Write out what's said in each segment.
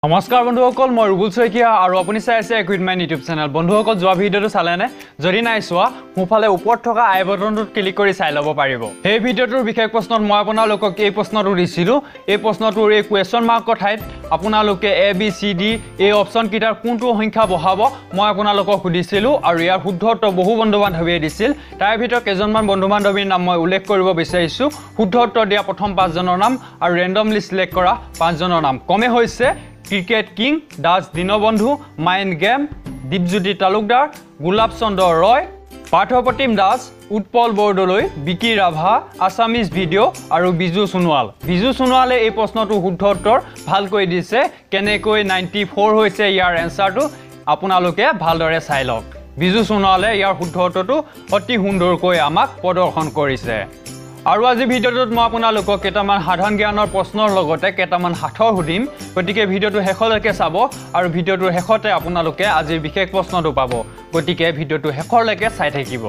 নমস্কাৰ বন্ধুসকল, মই ৰুবুল শইকীয়া আৰু আপুনি চাই আছে ইকুইপমেণ্ট ইউটিউব চেনেল। বন্ধুসকল, যোৱা ভিডিঅ'টো চালেনে? যদি নাই চোৱা, সোঁফালে ওপৰত থকা আই বটনটোত ক্লিক কৰি চাই ল'ব পাৰিব। সেই ভিডিঅ'টোৰ বিশেষ প্ৰশ্নত মই আপোনালোকক এই প্ৰশ্নটো দিছিলোঁ। এই প্ৰশ্নটোৰ এই কুৱেশ্যন মাৰ্কৰ ঠাইত আপোনালোকে এ বি চি ডি এই অপশ্যনকেইটাৰ কোনটো সংখ্যা বহাব মই আপোনালোকক সুধিছিলোঁ আৰু ইয়াৰ শুদ্ধ উত্তৰ বহু বন্ধু বান্ধৱীয়ে দিছিল। তাৰ ভিতৰত কেইজনমান বন্ধু বান্ধৱীৰ নাম মই উল্লেখ কৰিব বিচাৰিছোঁ। শুদ্ধ উত্তৰ দিয়া প্ৰথম পাঁচজনৰ নাম আৰু ৰেণ্ডমলি চিলেক্ট কৰা পাঁচজনৰ নাম কমে হৈছে cricket king Das Dinabandhu, mind game Dipjyoti Talukdar, Golap Chandra Roy, Parthapratim Das, Utpal Bordoloi, Biki Rabha, Assamese video আৰু বিজু সোণোৱাল। বিজু সোণোৱালে এই প্ৰশ্নটো শুদ্ধ উত্তৰ ভালকৈ দিছে। কেনেকৈ 94 হৈছে ইয়াৰ এনচাৰটো আপোনালোকে ভালদৰে চাই লওক। বিজু সোণোৱালে ইয়াৰ শুদ্ধ উত্তৰটো অতি সুন্দৰকৈ আমাক প্ৰদৰ্শন কৰিছে। আৰু আজি ভিডিঅ'টোত মই আপোনালোকক কেইটামান সাধাৰণ জ্ঞানৰ প্ৰশ্নৰ লগতে কেইটামান সাঁথৰ সুধিম। গতিকে ভিডিঅ'টো শেষলৈকে চাব আৰু ভিডিঅ'টোৰ শেষতে আপোনালোকে আজিৰ বিশেষ প্ৰশ্নটো পাব। গতিকে ভিডিঅ'টো শেষলৈকে চাই থাকিব।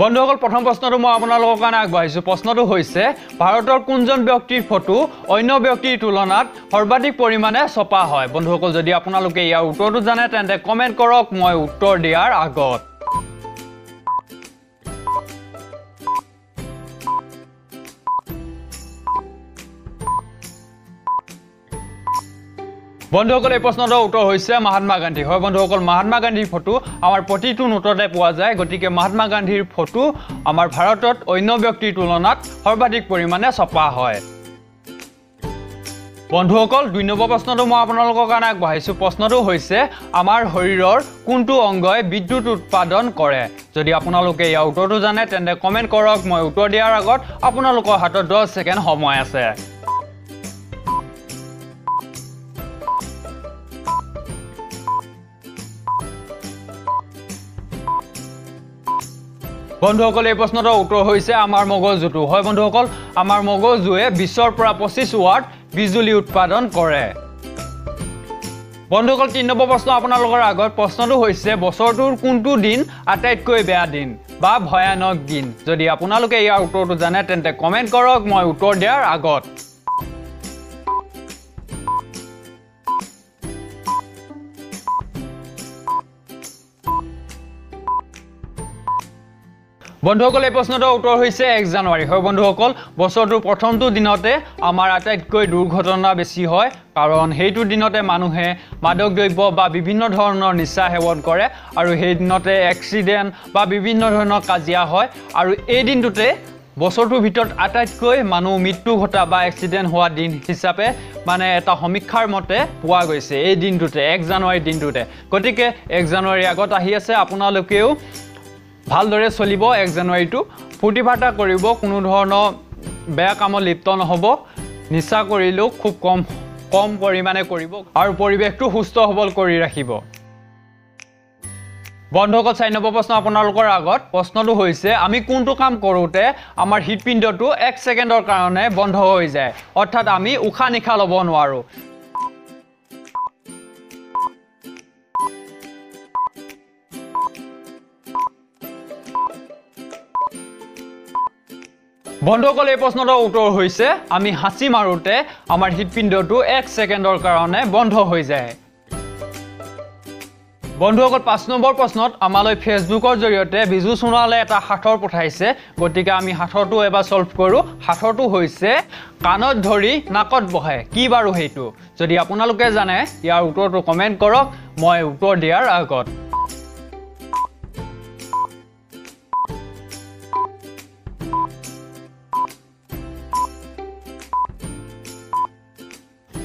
বন্ধুসকল, প্ৰথম প্ৰশ্নটো মই আপোনালোকৰ কাৰণে আগবাঢ়িছোঁ। প্ৰশ্নটো হৈছে, ভাৰতৰ কোনজন ব্যক্তিৰ ফটো অন্য ব্যক্তিৰ তুলনাত সৰ্বাধিক পৰিমাণে ছপা হয়? বন্ধুসকল, যদি আপোনালোকে ইয়াৰ উত্তৰটো জানে তেন্তে কমেণ্ট কৰক মই উত্তৰ দিয়াৰ আগত। বন্ধুসকল, এই প্ৰশ্নটোৰ উত্তৰ হৈছে মহাত্মা গান্ধী। হয় বন্ধুসকল, মহাত্মা গান্ধীৰ ফটো আমাৰ প্ৰতিটো নোটতে পোৱা যায়। গতিকে মহাত্মা গান্ধীৰ ফটো আমাৰ ভাৰতত অন্য ব্যক্তিৰ তুলনাত সৰ্বাধিক পৰিমাণে ছপা হয়। বন্ধুসকল, দুই নম্বৰ প্ৰশ্নটো মই আপোনালোকৰ কাৰণে আগবঢ়াইছোঁ। প্ৰশ্নটো হৈছে, আমাৰ শৰীৰৰ কোনটো অংগই বিদ্যুৎ উৎপাদন কৰে? যদি আপোনালোকে ইয়াৰ উত্তৰটো জানে তেন্তে কমেণ্ট কৰক। মই উত্তৰ দিয়াৰ আগত আপোনালোকৰ হাতত 10 ছেকেণ্ড সময় আছে। বন্ধুসকল, এই প্ৰশ্নটোৰ উত্তৰ হৈছে আমাৰ মগজুটো। হয় বন্ধুসকল, আমাৰ মগজুৱে 20ৰ পৰা 25 ৱাট বিজুলী উৎপাদন কৰে। বন্ধুসকল, 3 নম্বৰ প্ৰশ্ন আপোনালোকৰ আগত। প্ৰশ্নটো হৈছে, বছৰটোৰ কোনটো দিন আটাইতকৈ বেয়া দিন বা ভয়ানক দিন? যদি আপোনালোকে ইয়াৰ উত্তৰটো জানে তেন্তে কমেণ্ট কৰক মই উত্তৰ দিয়াৰ আগত। বন্ধুসকল, এই প্ৰশ্নটোৰ উত্তৰ হৈছে 1 জানুৱাৰী। হয় বন্ধুসকল, বছৰটোৰ প্ৰথমটো দিনতে আমাৰ আটাইতকৈ দুৰ্ঘটনা বেছি হয়, কাৰণ সেইটো দিনতে মানুহে মাদক দ্ৰব্য বা বিভিন্ন ধৰণৰ নিচা সেৱন কৰে আৰু সেই দিনতে এক্সিডেণ্ট বা বিভিন্ন ধৰণৰ কাজিয়া হয়। আৰু এই দিনটোতে বছৰটোৰ ভিতৰত আটাইতকৈ মানুহ মৃত্যু ঘটা বা এক্সিডেণ্ট হোৱা দিন হিচাপে মানে এটা সমীক্ষাৰ মতে পোৱা গৈছে এই দিনটোতে, 1 জানুৱাৰী দিনটোতে। গতিকে 1 জানুৱাৰী আগত আহি আছে, আপোনালোকেও ভালদৰে চলিব। 1 জানুৱাৰীটো ফূৰ্তি ফাৰ্তা কৰিব, কোনো ধৰণৰ বেয়া কামত লিপ্ত নহ'ব, নিচা কৰিলেও খুব কম কম পৰিমাণে কৰিব আৰু পৰিৱেশটো সুস্থ সবল কৰি ৰাখিব। বন্ধুসকল, 4 নম্বৰ প্ৰশ্ন আপোনালোকৰ আগত। প্ৰশ্নটো হৈছে, আমি কোনটো কাম কৰোঁতে আমাৰ হৃদপিণ্ডটো 1 ছেকেণ্ডৰ কাৰণে বন্ধ হৈ যায়, অৰ্থাৎ আমি উশাহ নিশাহ ল'ব নোৱাৰোঁ? বন্ধুসকল, এই প্ৰশ্নটোৰ উত্তৰ হৈছে, আমি হাঁচি মাৰোঁতে আমাৰ হৃদপিণ্ডটো 1 ছেকেণ্ডৰ কাৰণে বন্ধ হৈ যায়। বন্ধুসকল, 5 নম্বৰ প্ৰশ্নত আমালৈ ফেচবুকৰ জৰিয়তে বিজু সোণোৱালে এটা সাঁথৰ পঠাইছে। গতিকে আমি সাঁথৰটো এবাৰ ছল্ভ কৰোঁ। সাঁথৰটো হৈছে, কাণত ধৰি নাকত বহে, কি বাৰু সেইটো? যদি আপোনালোকে জানে ইয়াৰ উত্তৰটো কমেণ্ট কৰক মই উত্তৰ দিয়াৰ আগত।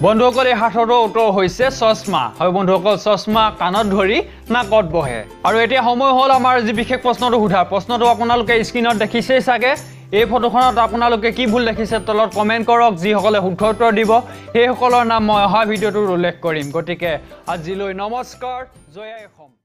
বন্ধুসকল, এই সাঁথৰটোৰ উত্তৰ হৈছে চশমা। হয় বন্ধুসকল, চশমা কাণত ধৰি নাকত বহে। আৰু এতিয়া সময় হ'ল আমাৰ যি বিশেষ প্ৰশ্নটো সোধাৰ। প্ৰশ্নটো আপোনালোকে স্ক্ৰীণত দেখিছেই চাগে। এই ফটোখনত আপোনালোকে কি ভুল দেখিছে তলত কমেণ্ট কৰক। যিসকলে শুদ্ধ উত্তৰ দিব সেইসকলৰ নাম মই অহা ভিডিঅ'টোত উল্লেখ কৰিম। গতিকে আজিলৈ নমস্কাৰ, জয় আই অসম।